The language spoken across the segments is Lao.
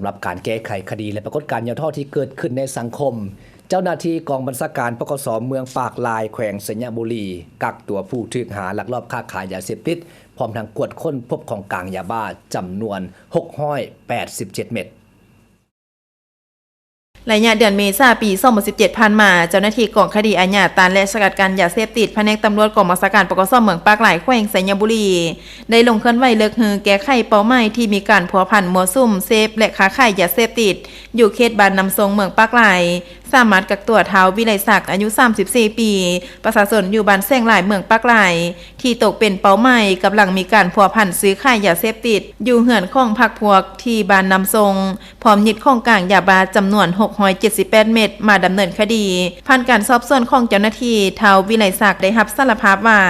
ລັບການແກ້ໄຂຄະດີ ແລະ ປາກົດການຫຍໍ້ທໍ້ທີ່ເກີດຂຶ້ນໃນສັງຄົມ, ເຈົ້າໜ້າທີ່ກອງບັນຊາການ ປກສ ເມືອງປາກລາຍ ແຂວງໄຊຍະບູລີ ກັກຕົວຜູ້ຖືກຫາລັກລອບຄ້າຂາຍຢາເສບຕິດ, ພ້ອມທັງກວດຄົ້ນພົບຂອງກາງຢາບ້າຈຳນວນຫົກຮ້ອຍແປດສິບເຈັດເມັດ. ໄລຍະເດືອນເມສາ ປີສອງພັນສິບເຈັດຜ່ານມາ, ເຈົ້າໜ້າທີ່ກອງຄະດີອາຍາຕ້ານ ແລະ ສະກັດກັ້ນຢາເສບຕິດ ພະແນກຕຳຫຼວດກອງບັນຊາການ ປກສ ເມືອງປາກລາຍ ແຂວງໄຊຍະບູລີ ໄດ້ລົງເຄື່ອນໄຫວເລິກເຮືອແກ້ໄຂເປົ້າໝາຍທີ່ມີການພົວພັນມົ້ວສຸມເສບ ແລະ ຄ້າຂາຍຢາເສບຕິດ ຢູ່ເຂດບ້ານນ້ຳຊົງ ເມືອງປາກລາຍ, ສາມາດກັກຕົວທ້າວ ວິໄລສັກ ອາຍຸສາມສິບສີ່ປີ, ປະຊາຊົນຢູ່ບ້ານແສງຫຼາຍ ເມືອງປາກລາຍ ທີ່ຕົກເປັນເປົ້າໝາຍ, ກຳລັງມີການພົວພັນຊື້ຂາຍຢາເສບຕິດ ຢູ່ເຮືອນຂອງພັກພວກທີ່ບ້ານນ້ຳຊົງ, ພ້ອມຍຶດຂອງກາງຢາບ້າຈຳນວນຫົກຮ້ອຍເຈັດສິບແປດເມັດ ມາດຳເນີນຄະດີ. ຜ່ານການສອບສວນຂອງເຈົ້າໜ້າທີ່, ທ້າວ ວິໄລສັກ ໄດ້ຮັບສາລະພາບວ່າ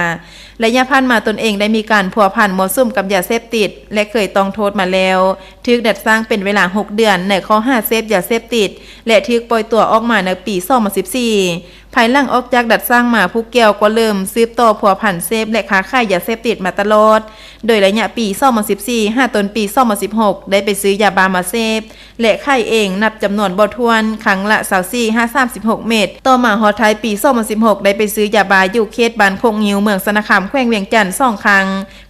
ໄລຍະຜ່ານມາຕົນເອງໄດ້ມີການພົວພັນມົ້ວສຸມກັບຢາເສບຕິດ ແລະ ເຄີຍຕ້ອງໂທດມາແລ້ວ, ຖືກດັດສ້າງເປັນເວລາຫົກເດືອນໃນຂໍ້ຫາເສບຢາເສບຕິດ ແລະ ຖືກປ່ອຍຕົວອອກມາໃນປີສອງພັນສິບສີ່. ພາຍຫຼັງອອກຈາກດັດສ້າງມາ, ຜູ້ກ່ຽວກໍເລີ່ມສືບຕໍ່ພົວພັນເສບ ແລະ ຄ້າຂາຍຢາເສບຕິດມາຕະຫຼອດ, ໂດຍໄລຍະປີສອງພັນສິບສີ່ ຫາຕົ້ນປີສອງພັນສິບຫົກ ໄດ້ໄປຊື້ຢາບ້າມາເສບ ແລະ ຂາຍເອງນັບຈຳນວນບໍ່ຖ້ວນ, ຄັ້ງລະຊາວສີ່ຫາສາມສິບຫົກເມັດ. ຕໍ່ມາຮອດທ້າຍປີສອງພັນສິບຫົກ ໄດ້ໄປຊື້ຢາບ້າຢູ່ເຂດບ້ານໂຄກງິ້ວ ເມືອງຊະນະຄາມ ແຂວງວຽງຈັນ ສອງຄັ້ງ,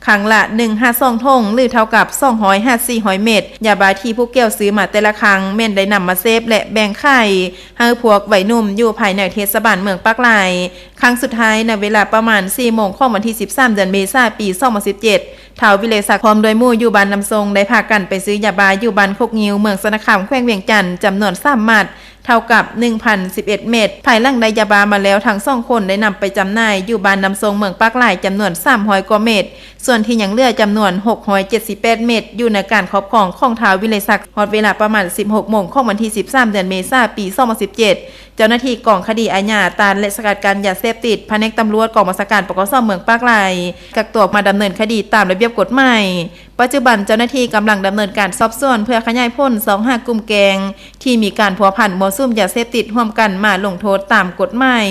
ຄັ້ງລະໜຶ່ງຫາສອງຖົງ ຫຼື ເທົ່າກັບສອງຮ້ອຍຫາສີ່ຮ້ອຍເມັດ. ຢາບ້າທີ່ຜູ້ກ່ຽວຊື້ມາແຕ່ລະຄັ້ງ ແມ່ນໄດ້ນຳມາເສບ ແລະ ແບ່ງຂາຍໃຫ້ພວກໄວໜຸ່ມຢູ່ພາຍໃນເທດສະບານເມືອງປາກລາຍ. ຄັ້ງສຸດທ້າຍໃນເວລາປະມານສີ່ໂມງຂອງວັນທີສິບສາມ ເດືອນເມສາ ປີສອງພັນສິບເຈັດ, ທ້າວ ວິໄລສັກ ພ້ອມດ້ວຍໝູ່ຢູ່ບ້ານນ້ຳຊົງ ໄດ້ພາກັນໄປຊື້ຢາບ້າຢູ່ບ້ານຄົກງິ້ວ ເມືອງຊະນະຄາມ ແຂວງວຽງຈັນ ຈຳນວນສາມມັດ, ເທົ່າກັບໜຶ່ງພັນສິບເອັດເມັດ. ພາຍຫຼັງໄດ້ຢາບ້າມາແລ້ວ, ທັງສອງຄົນໄດ້ນຳໄປຈຳໜ່າຍຢູ່ບ້ານນ້ຳຊົງ ເມືອງປາກລາຍ ຈຳນວນສາມຮ້ອຍກວ່າເມັດ, ສ່ວນທີ່ຍັງເຫຼືອຈຳນວນຫົກຮ້ອຍເຈັດສິບແປດເມັດ ຢູ່ໃນການຄອບຄອງຂອງທ້າວ ວິໄລສັກ. ຮອດເວລາປະມານສິບຫົກໂມງຂອງວັນທີສິບສາມ ເດືອນເມສາ ປີສອງພັນສິບເຈັດ, ເຈົ້າໜ້າທີ່ກອງຄະດີອາຍາຕ້ານ ແລະ ສະກັດກັ້ນຢາເສບຕິດ ພະແນກຕຳຫຼວດກອງບັນຊາການ ປກສ ເມືອງປາກລາຍ ກັກຕົວມາດຳເນີນຄະດີຕາມລະບຽບກົດໝາຍ. ປັດຈຸບັນເຈົ້າໜ້າທີ່ກຳລັງດຳເນີນການສອບສວນ ເພື່ອຂະຫຍາຍຜົນຊອກຫາກຸ່ມແກ້ງທີ່ມີການພົວພັນມົ້ວສຸມຢາເສບຕິດຮ່ວມກັນມາລົງໂທດຕາມກົດໝາຍ.